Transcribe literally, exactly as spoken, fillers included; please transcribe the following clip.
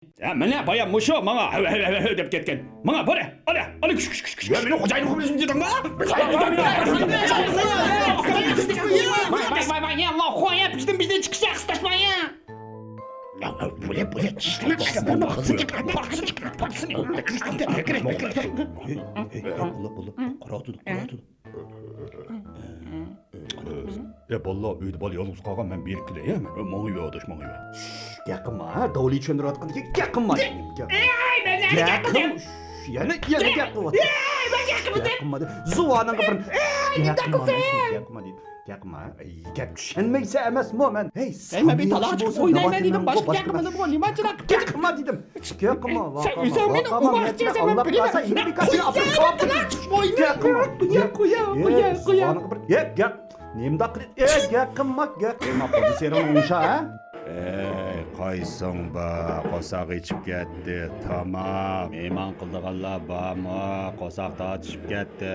ھە، مانا بايا مۇشۇ ماڭا ھەۋ، ھەۋ، ھەۋ، ھەۋ دەپ كەتكەن. ماڭا، بور، ئالا، ئالا، كۈش، كۈش، كۈش، كۈش. يا، مېنىڭ خوجايىنىمغا بىر نېمە دېدىڭ، ھە؟ ۋاي، ۋاي، ۋاي، ۋاي، يا، ئاللا، خويا، بىزدىن، بىزدىن چىقىش ياخشىلاشمايا. يا، بولە، بولە، چىشلىرىنى، چىشلىرىنى، پارچىسىنى چىقىرىپ، پارچىسىنى. ھەي، ھەي، بولۇپ، بولۇپ، قارا تۇتۇپ، قارا تۇتۇپ. ئە، باللا، ئۆيدە بالا يالغۇز قالغان، مەن بېرىپ كېلەي، ھە، مەن. ماڭىۋەر، ئاداش، ماڭىۋەر. شش، گەپ قىلما، ھە، داۋلى چۈشەندۈرۈۋاتقاندىكىن گەپ قىلما. گەپ قىلما. شش، يەنە، يەنە گەپ قىلىۋاتىسەن. گەپ قىلما. زۇۋانىڭغا بىر گەپ قىلما، گەپ قىلما دېدىم. گەپ قىلما. ئەي، گەپ چۈشەنمەيسەن ئەمەسمۇ مەن. ھەي، سەن مەن بىر تالاق چىقىپ ئوينايمەن دېدىم، باشقا گەپ قىلما دېدىڭ، نېمە چىراغ. گەپ قىلما دېدىم. گەپ قىلما، سەن ئۆزۈڭ مېنى ئۇماق چىقىسەن، مەن بىلىمەن. گەپ قىلما. قويا، قويا، قويا، قويا. گەپ، گەپ. نېمىنداق قىلىپ، ئەي، گەپ قىلما، گەپ قىلما، پوزىتسىيەڭنى ئوڭشا، ھە؟ ئەي، قايسىڭ بار، قورساق ئېچىپ كەتتى، تاماق. مېھمان قىلىدىغانلار بارمۇ؟ قورساق تارتىشىپ كەتتى.